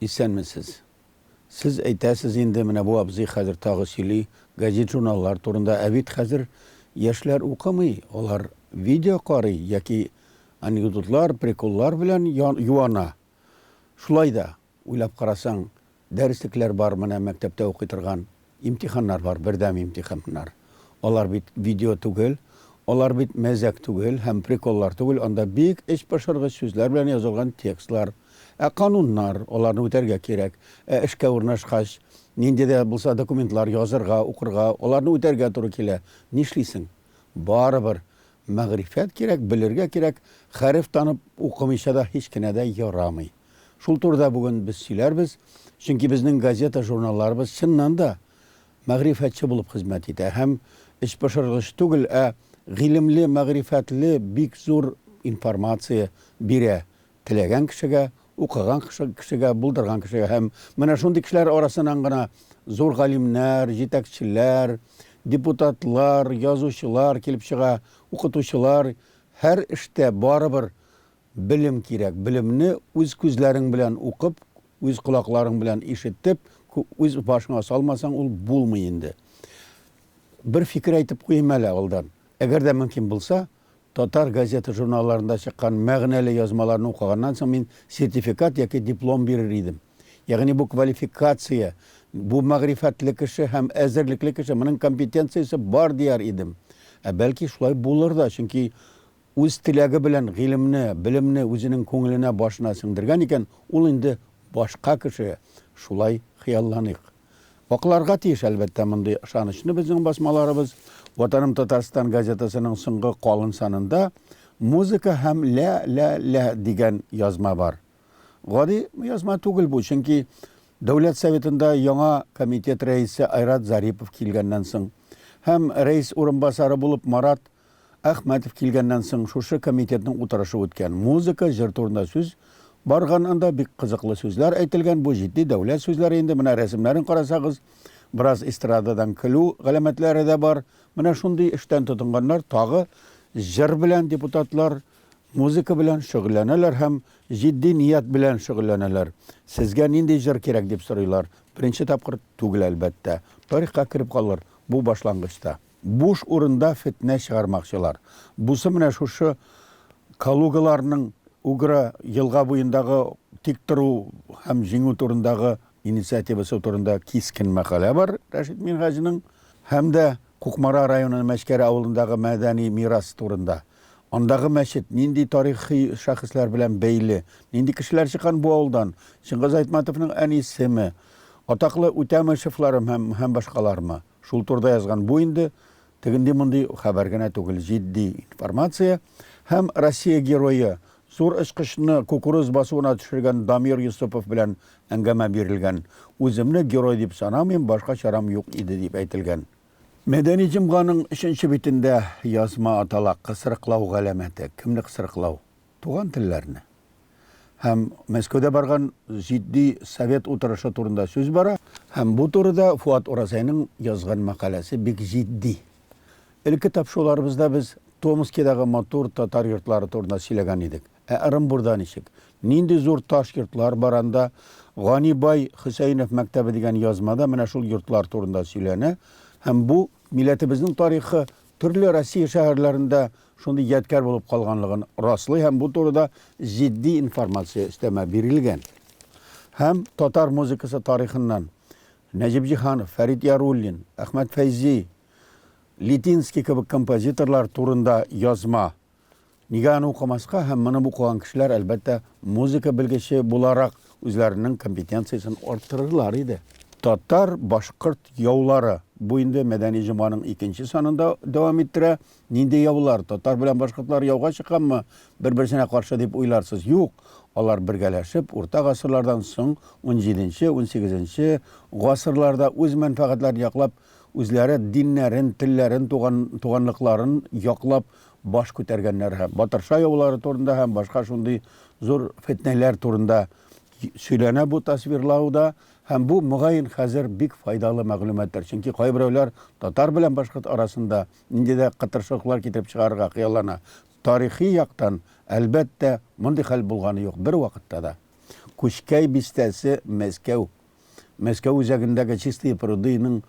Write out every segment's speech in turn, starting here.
Исәнмесез. Сез әйтәсез инде, менә бу абзый хәзер тагы сөйли газет-журналлар турында, ә бит хәзер яшьләр укымый, алар видео карый яки анекдотлар, приколлар белән юана. Шулай да, уйлап карасаң, дәреслекләр бар менә мәктәптә укый торган, имтиханнар бар, бердәм имтиханнар. Алар бит видео түгел, алар бит мәзәк түгел һәм приколлар түгел, анда бик эчпошыргыч сүзләр белән язылган текстлар. Ә кануннар, аларны үтәргә кирәк. Ә эшкә урнашкач, нинди дә булса документлар язырга, укырга, аларны үтәргә туры килә. Нишлисең? Барыбер мәгърифәт кирәк, белергә кирәк, хәреф танып укымыйча да һич кенә дә ярамый. Шул турыда бүген без сөйләрбез, чөнки безнең газета-журналларыбыз чыннан да мәгърифәтче булып хезмәт итә һәм эчпошыргыч түгел, ә гыйлемле, мәгърифәтле бик зур информация бирә теләгән кешегә, укыган кешегә, булдырган кешегә һәм менә шундый кешеләр арасыннан гына зур галимнәр, җитәкчеләр, депутатлар, язучылар килеп чыга, укытучылар. Һәр эштә барыбер белем кирәк. Белемне үз күзләрең белән укып, үз колакларың белән ишетеп, үз башыңа салмасаң, ул булмый инде. Бер фикер әйтеп куйыйм әле алдан. Әгәр дә мөмкин булса, Татар газета-журналларында чыккан мәгънәле язмаларны укыганнан соң мин сертификат яки диплом бирер идем. Ягъни бу квалификация, бу мәгърифәтле кеше һәм әзерлекле кеше, моның компетенциясе бар дияр идем. Ә бәлки шулай булыр да, чөнки үз теләге белән гыйлемне, белемне үзенең күңеленә, башына сеңдергән икән, ул инде башка кеше. Шулай хыялланыйк. Акларга тиеш, әлбәттә, мондый ышанычны безнең басмаларыбыз. Ватаным Татарстан газетасының соңгы калын санында Музыка һәм лә-лә-лә дигән язма бар. Гади язма түгел бу, чөнки Дәүләт Советында яңа комитет рәисе Айрат Зарипов килгәннән соң һәм рәис урынбасары булып Марат Әхмәтов килгәннән соң шушы комитетның утырышы үткән. Музыка, җыр турында сүз барган анда, бик кызыклы сүзләр әйтелгән, бу җитди дәүләт сүзләре инде, менә рәсемнәрен карасагыз, бераз эстрададан көлү галәмәтләре дә бар. Менә шундый эштән тотынганнар, тагы җыр белән депутатлар, музыка белән шөгыльләнәләр һәм җитди ният белән шөгыльләнәләр. Сезгә нинди җыр кирәк дип сорыйлар. Беренче тапкыр түгел, әлбәттә. Тарихка кереп калыр бу башлангыч та. Буш урында фетнә чыгармакчылар. Бусы менә шушы Калугаларның Угра елга буендагы тик тору һәм җиңү турындагы инициативасы турында кискен мәкалә бар Рәшит Минһаҗның һәм дә Кукмара районы Мәчкәрә авылындагы мәдәни мирас турында. Андагы мәчет нинди тарихи шәхесләр белән бәйле, нинди кешеләр чыккан бу авылдан, Чыңгыз Айтматовның әнисеме, атаклы Үтәмышевларымы һәм һәм башкалармы? Шул турыда язган. Бу инде тегенди-мондый хәбәр генә түгел, җитди информация. Һәм Россия Герое, зур очкычны кукуруз басуына төшергән Дамир Йосыпов белән әңгәмә бирелгән. Үземне герой дип санамыйм, башка чарам юк иде, дип әйтелгән. Мәдәни җомганың өченче битендә язма атала, Кысрыклау галәмәте. Кемне кысрыклау? Туган телләрне. Һәм Мәскәүдә барган җитди совет утырышы турында сүз бара. Һәм бу турыда Фуат Уразайның язган мәкаләсе бик җитди. Элекке тапшыруларыбызда без Томскидагы матур татар йортлары турында сөйләгән идек. Ә Ырынбурда ничек? Нинди зур таш йортлар бар анда? Гани бай Хөсәенов мәктәбе дигән язмада менә шул йортлар турында сөйләнә. Һәм бу милләтебезнең тарихы төрле Россия шәһәрләрендә шундый ядкәр булып калганлыгын раслый һәм бу турыда җитди информация өстәмә бирелгән. Һәм татар музыкасы тарихыннан Нәҗип Җиһанов, Фәрит Яруллин, Әхмәт Фәйзи, Литинский кебек композиторлар турында язма. Нигә аны укымаска һәм моны укыган кешеләр, әлбәттә, музыка белгече буларак үзләренең компетенциясен арттырырлар иде. Татар, башкорт яулары. Бу инде Мәдәни җомганың икенче санында дәвам иттерә. Нинди яулар? Татар белән башкортлар яуга чыкканмы бер-берсенә каршы дип уйларсыз. Юк, алар бергәләшеп, урта гасырлардан соң унҗиденче, унсигезенче гасырларда үз мәнфәгатьләрен яклап, үзләре диннәрен, телләрен, туган, туганлыкларын яклап баш күтәргәннәр һәм Батырша яулары турында һәм башка шундый зур фетнәләр турында сөйләнә бу тасвирлауда һәм бу, мөгаен, хәзер бик файдалы мәгълүматтыр, чөнки кайберәүләр татар белән башкорт арасында нинди дә кытыршылыклар китереп чыгарырга хыяллана. Тарихи яктан, әлбәттә, мондый хәл булганы юк бервакытта да. Күчкәй бистәсе, Мәскәү. Мәскәү үзәгендәге Чистые пруды ның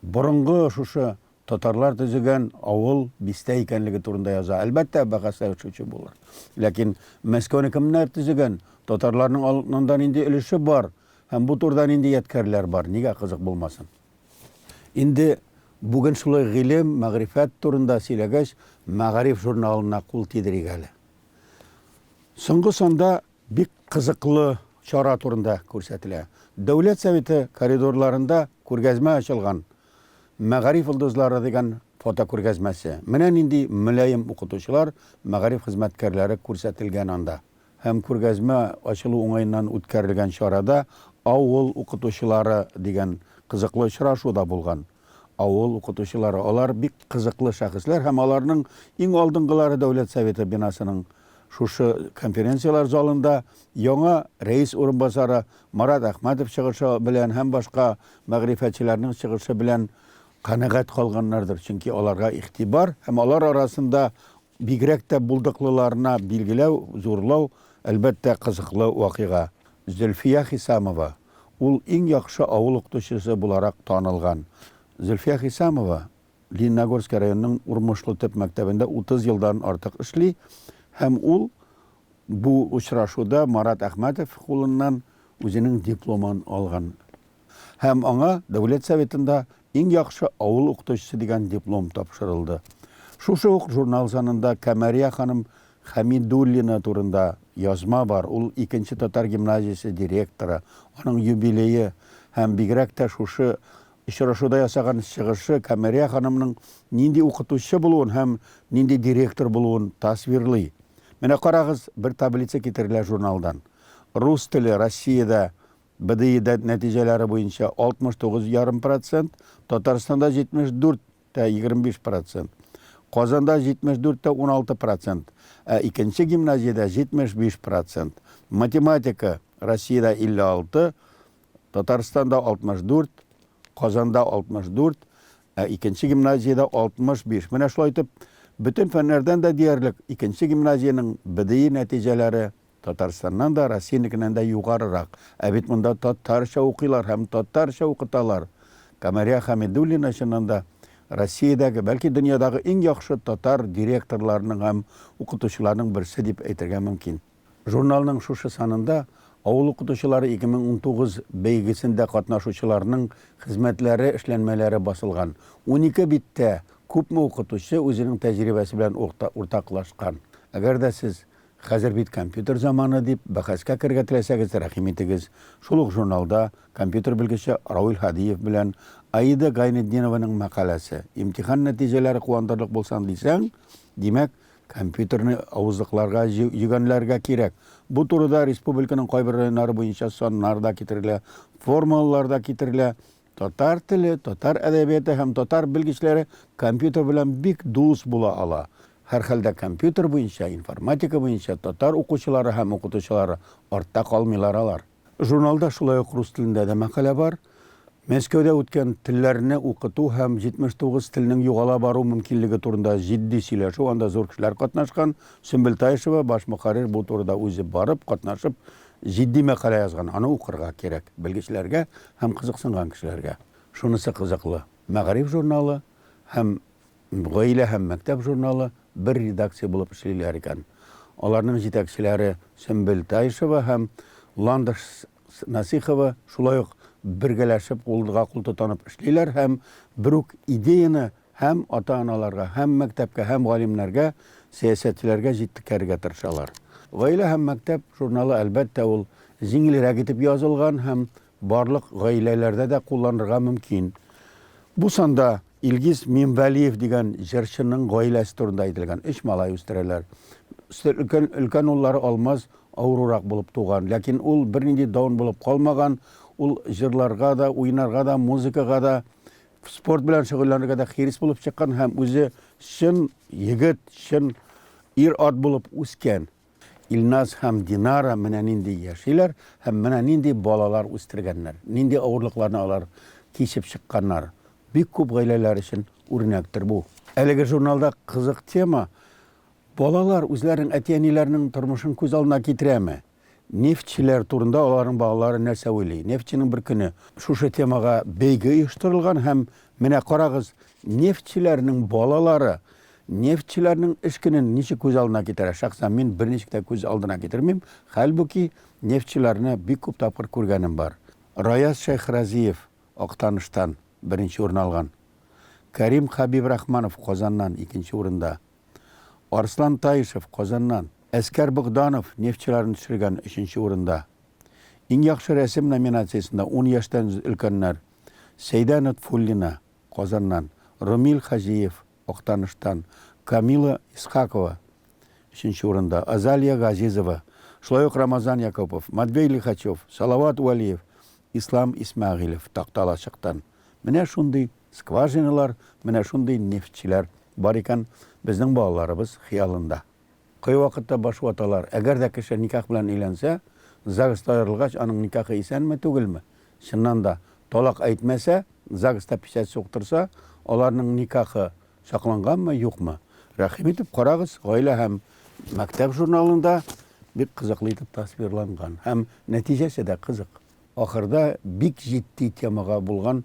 борынгы шушы татарлар төзегән авыл, бистә икәнлеге турында яза. Әлбәттә, бәхәсләшүче булыр. Ләкин Мәскәүне кемнәр төзегән, татарларның анда нинди өлеше бар һәм бу турыда нинди ядкәрләр бар, нигә кызык булмасын? Инде бүген шулай гыйлем, мәгърифәт турында сөйләгәч, Мәгариф журналына кул тидерик әле. Соңгы санда бик кызыклы чара турында күрсәтелә. Дәүләт Советы коридорларында күргәзмә ачылган, Мәгариф йолдызлары дигән фотокүргәзмәсе. Менә нинди мөлаем укытучылар, мәгариф хезмәткәрләре күрсәтелгән анда. Һәм күргәзмә ачылу уңаеннан үткәрелгән чарада Авыл укытучылары дигән кызыклы очрашу да булган. Авыл укытучылары, алар бик кызыклы шәхесләр һәм аларның иң алдынгылары Дәүләт Советы бинасының шушы конференцияләр залында яңа рәис урынбасары Марат Әхмәтов чыгышы белән һәм башка мәгърифәтчеләрнең чыгышы белән канәгать калганнардыр, чөнки аларга игътибар һәм алар арасында бигрәк тә булдыклыларына билгеләү, зурлау, әлбәттә, кызыклы вакыйга. Зөлфия Хисамова, ул иң яхшы авыл укытучысы буларак танылган. Зөлфия Хисамова Лениногорский районының Урмышлы төп мәктәбендә 30 елдан артык эшли һәм ул бу очрашуда Марат Әхмәтов кулыннан үзенең дипломын алган. Һәм аңа Дәүләт Советында Иң яхшы авыл укытучысы дигән диплом тапшырылды. Шушы ук журнал санында Камәрия ханым Хәмидуллина турында язма бар, ул икенче татар гимназиясе директоры, аның юбилее һәм бигрәк тә шушы очрашуда ясаган чыгышы Камәрия ханымның нинди укытучы булуын һәм нинди директор булуын тасвирлый. Менә карагыз, бер таблица китерелә журналдан. Рус теле Россиядә БДИда нәтиҗәләре буенча 69 ярым процент, Татарстанда 74 тә 25 процент, Казанда 74 тә 16 процент, ә икенче гимназиядә 75 процент. Математика Россиядә 56, Татарстанда 64, Казанда 64, ә икенче гимназиядә 65. Менә шулай итеп, бөтен фәннәрдән дә диярлек икенче гимназиянең БДИ нәтиҗәләре Татарстаннан да, Россиянекеннән дә югарырак. Ә бит монда татарча укыйлар һәм татарча укыталар. Камәрия Хәмидуллина чыннан да Россиядәге, бәлки дөньядагы иң яхшы татар директорларының һәм укытучыларының берсе дип әйтергә мөмкин. Журналның шушы санында Авыл укытучылары 2019 бәйгесендә катнашучыларның хезмәтләре, эшләнмәләре басылган. 12 биттә күпме укытучы үзенең тәҗрибәсе белән уртаклашкан. Әгәр дә сез Хәзер бит компьютер заманы, дип бәхәскә керергә теләсәгез, рәхим итегез. Шул ук журналда компьютер белгече Рауил Һадиев белән Аида Гайнетдинованың мәкаләсе. Имтихан нәтиҗәләре куандырлык булсын дисәң, димәк, компьютерны авызлыкларга, йөгәнләргә кирәк. Бу турыда республиканың кайбер районнары буенча саннар да китерелә, формулалар да китерелә. Татар теле, татар әдәбияты һәм татар белгечләре компьютер белән бик дус була ала. Һәрхәлдә компьютер буенча, информатика буенча татар укучылары һәм укытучылары артта калмыйлар алар. Журналда шулай ук рус телендә дә мәкалә бар. Мәскәүдә үткән телләрне укыту һәм 79 телнең югала бару мөмкинлеге турында җитди сөйләшү, анда зур кешеләр катнашкан. Сөмбел Таишева, баш мөхәррир, бу турыда үзе барып, катнашып, җитди мәкалә язган. Аны укырга кирәк белгечләргә һәм кызыксынган кешеләргә. Шунысы кызыклы, Мәгариф журналы һәм Гаилә һәм мәктәп журналы бер редакция булып эшлиләр икән. Аларның җитәкчеләре Сөмбел Таишева һәм Ландыш Насыйхова шулай ук бергәләшеп кулга-кул тотынып эшлиләр һәм бер үк идеяне һәм ата-аналарга, һәм мәктәпкә, һәм галимнәргә, сәясәтчеләргә җиткерергә тырышалар. Гаилә һәм мәктәп журналы, әлбәттә, ул җиңелрәк итеп язылган һәм барлык гаиләләрдә дә кулланырга мөмкин. Бу санда Илгиз Минвәлиев дигән җырчының гаиләсе турында әйтелгән. Өч малай үстерәләр. Өлкән, өлкән уллары Алмаз авырурак булып туган. Ләкин ул бернинди даун булып калмаган. Ул җырларга да, уйнарга да, музыкага да, спорт белән шөгыльләнергә дә хирыс булып чыккан һәм үзе чын егет, чын ир-ат булып үскән. Илназ һәм Динара менә нинди яшиләр һәм менә нинди балалар үстергәннәр, нинди авырлыкларны алар кичеп чыкканнар. Бик күп гаиләләр өчен үрнәктер бу. Әлеге журналда кызык тема, балалар үзләренең әти-әниләренең тормышын күз алдына китерәме? Нефтьчеләр турында аларның балалары нәрсә уйлый? Нефтьченең бер көне. Шушы темага бәйге оештырылган һәм менә карагыз, нефтьчеләрнең балалары нефтьчеләрнең эш көнен ничек күз алдына китерә? Шәхсән мин берничек тә күз алдына китермим. Хәлбуки, нефтьчеләрне бик күп тапкыр күргәнем бар. Раяз Шәйхразиев Актаныштан беренче урын алган. Кәрим Хәбибрахманов Казаннан икенче урында. Арслан Таишев, Казаннан. Әскәр Богданов, нефтьчеләрне төшергән, өченче урында. Иң яхшы рәсем номинациясендә ун яшьтән өлкәннәр, Сәйдә Нотфуллина, Казаннан, Румил Хаҗиев, Актаныштан, Камила Исхакова, өченче урында, Азалия Газизова, шулай ук Рамазан Якупов, Матвей Лихачев, Салават Вәлиев, Ислам Исмәгыйлев, Такталачыктан. Менә шундый скважиналар, менә шундый нефтьчеләр бар икән безнең балаларыбыз хыялында. Кайвакытта баш ваталар, әгәр дә кеше никах белән өйләнсә, ЗАГСта аерылгач, аның никахы исәнме, түгелме? Чыннан да, талак әйтмәсә, ЗАГСта печать суктырса, аларның никахы сакланганмы, юкмы? Рәхим итеп карагыз, Гаилә һәм мәктәп журналында бик кызыклы итеп тасвирланган һәм нәтиҗәсе дә кызык. Ахырда бик җитди темага булган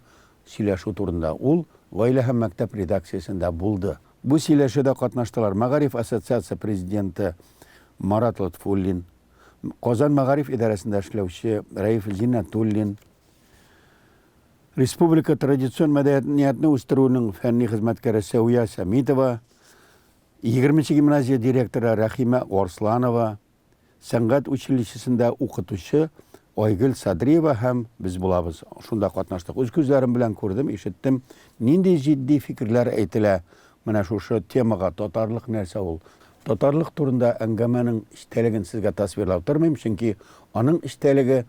сөйләшү турында. Ул Гаилә һәм мәктәп редакциясендә булды. Бу сөйләшүдә катнаштылар Мәгариф ассоциация президенты Марат Лотфуллин, Казан мәгариф идарәсендә эшләүче Рәиф Зиннәтуллин, республика традицион мәдәниятне үстерүнең фәнни хезмәткәре Сәүя Сәмитова, 20 нче гимназия директоры Рәхимә Арсланова, Сәнгать училищесында укытучы Айгөл Садриева һәм без булабыз. Шунда катнаштык. Үз күзләрем белән күрдем, ишеттем, нинди җитди фикерләр әйтелә менә шушы темага, татарлык нәрсә ул? Татарлык турында әңгәмәнең эчтәлеген сезгә тасвирлап тормыйм, чөнки аның эчтәлеге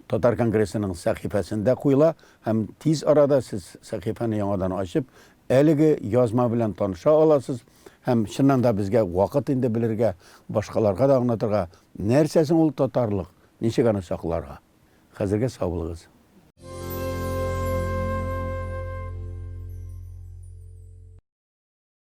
Татар конгрессының сәхифәсендә куела һәм тиз арада сез сәхифәне яңадан ачып, әлеге язма белән таныша аласыз һәм чыннан да безгә вакыт инде белергә, башкаларга да аңлатырга, нәрсә соң ул татарлык, ничек аны сакларга. Хәзергә сау булыгыз.